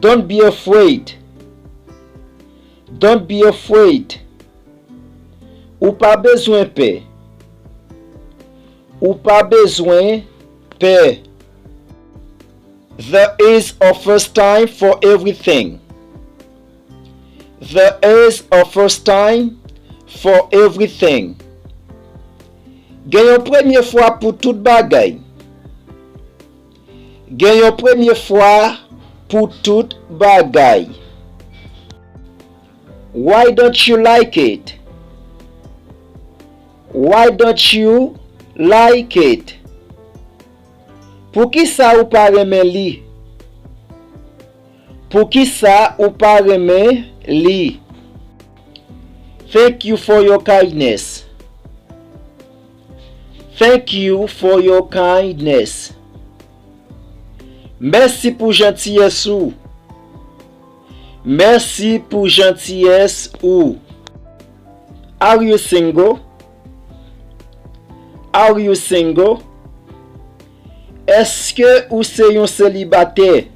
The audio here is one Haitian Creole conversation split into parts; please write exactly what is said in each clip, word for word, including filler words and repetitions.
Don't be afraid. Don't be afraid. Ou pa bezwen pè. Ou pa bezwen pè. There is a first time for everything. There is a first time for everything. Gen yon premye fwa pou tout bagay. Gen yon premye fwa pou tout bagay. Why don't you like it? Why don't you like it? Poukisa ou pa renmen li? Poukisa ou pa renmen li? Thank you for your kindness. Thank you for your kindness. Mèsi pou jantiyès ou. Mèsi pou jantiyès ou. Are you single? Are you single? Èske ou se yon selibatè?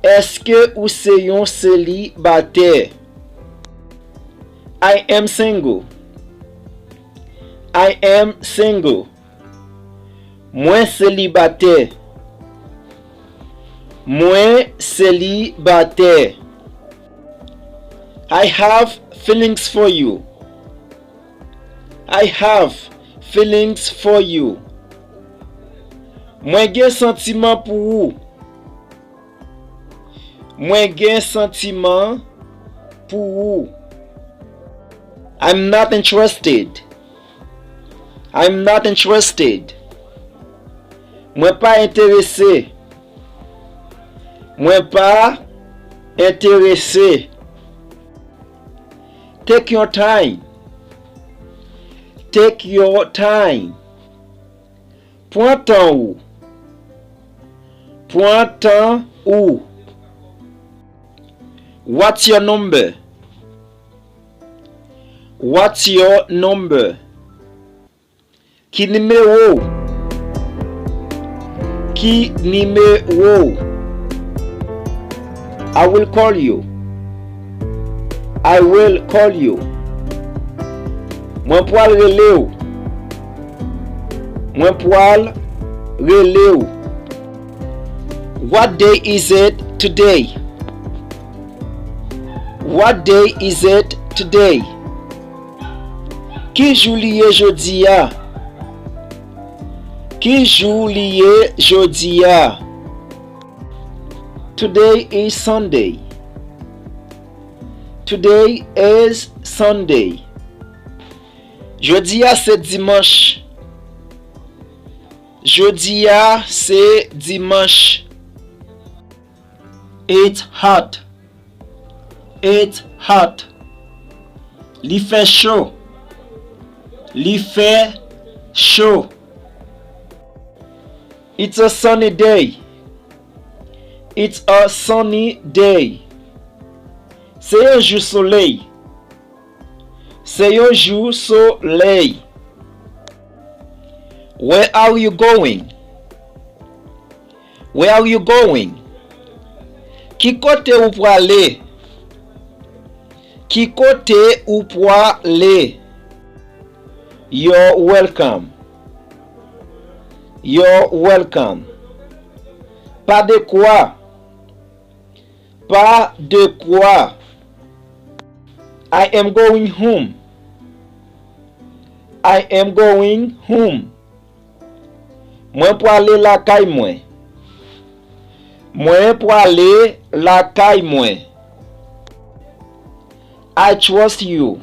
Èske ou se yon selibatè? I am single. I am single. Mwen selibatè. Mwen selibatè. I have feelings for you. I have feelings for you. Mwen gen santiman pou ou. Mwen gen santiman pou ou. I'm not interested. I'm not interested. Mwen pa enterese. Mwen pa enterese. Take your time. Take your time. Pran tan ou. Pran tan ou. What's your number? What's your number? Ki nimewo w? Ki nimewo w? I will call you. I will call you. Mwen pral rele w. Mwen pral rele w. What day is it today? What day is it today? Ki jou li ye jodi a? Ki jou li ye jodi a? Today is Sunday. Today is Sunday. Jodi a se dimanch. Jodi a se dimanch. It's hot. It's hot. Li fè cho. Li fè cho. It's a sunny day. It's a sunny day. Se yon jou solèy. Se yon jou solèy. Where are you going? Where are you going? Ki kote ou prale? Ki kote ou prale? You're welcome. You're welcome. Pa de kwa. Pa de kwa. I am going home. I am going home. Mwen prale lakay mwen. Mwen prale lakay mwen. I trust you.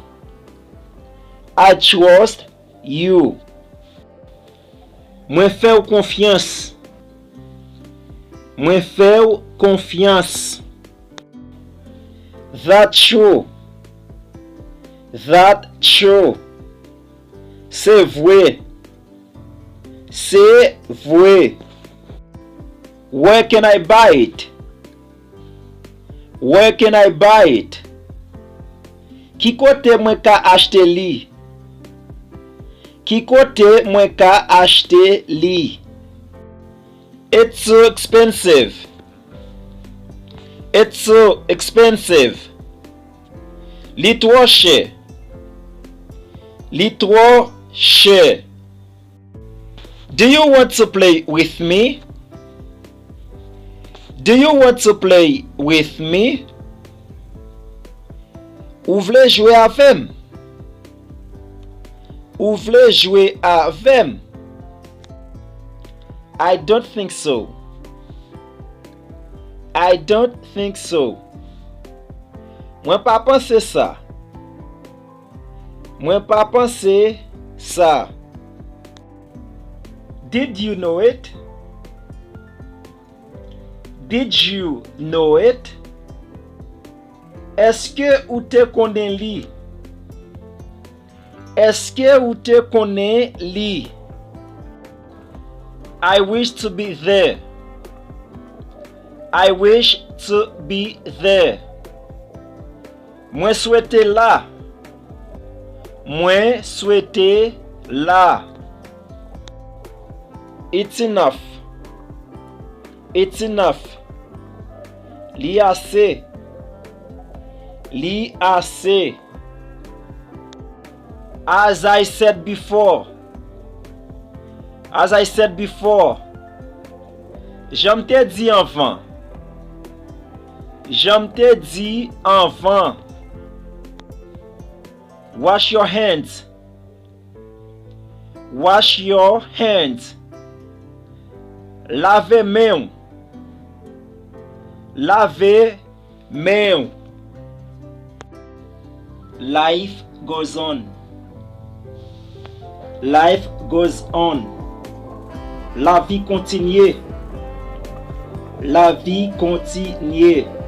I trust you. Mwen fè w konfyans. Mwen fè w konfyans. That true. That true. Se vre. Se vre. Where can I buy it? Where can I buy it? Ki kote mwen ka achte li? Ki kote mwen ka achte li? It's too expensive. It's so expensive. Li twò chè. Li twò chè. Do you want to play with me? Do you want to play with me? Ou vle jwe avè m? Ou vle jwe avè m? I don't think so. I don't think so. Mwen pa panse sa. Mwen pa panse sa. Did you know it? Did you know it? Èske ou te konnen li? Èske ou te konnen li? I wish to be there. I wish to be there. Mwen swete la. Mwen swete la. It's enough. It's enough. Li ase. Li ase. As I said before. As I said before. Jan m te di anvan. Jan m te di anvan. Wash your hands. Wash your hands. Lave men w. Lave men w. Life goes on. Life goes on. Lavi kontinye. Lavi kontinye.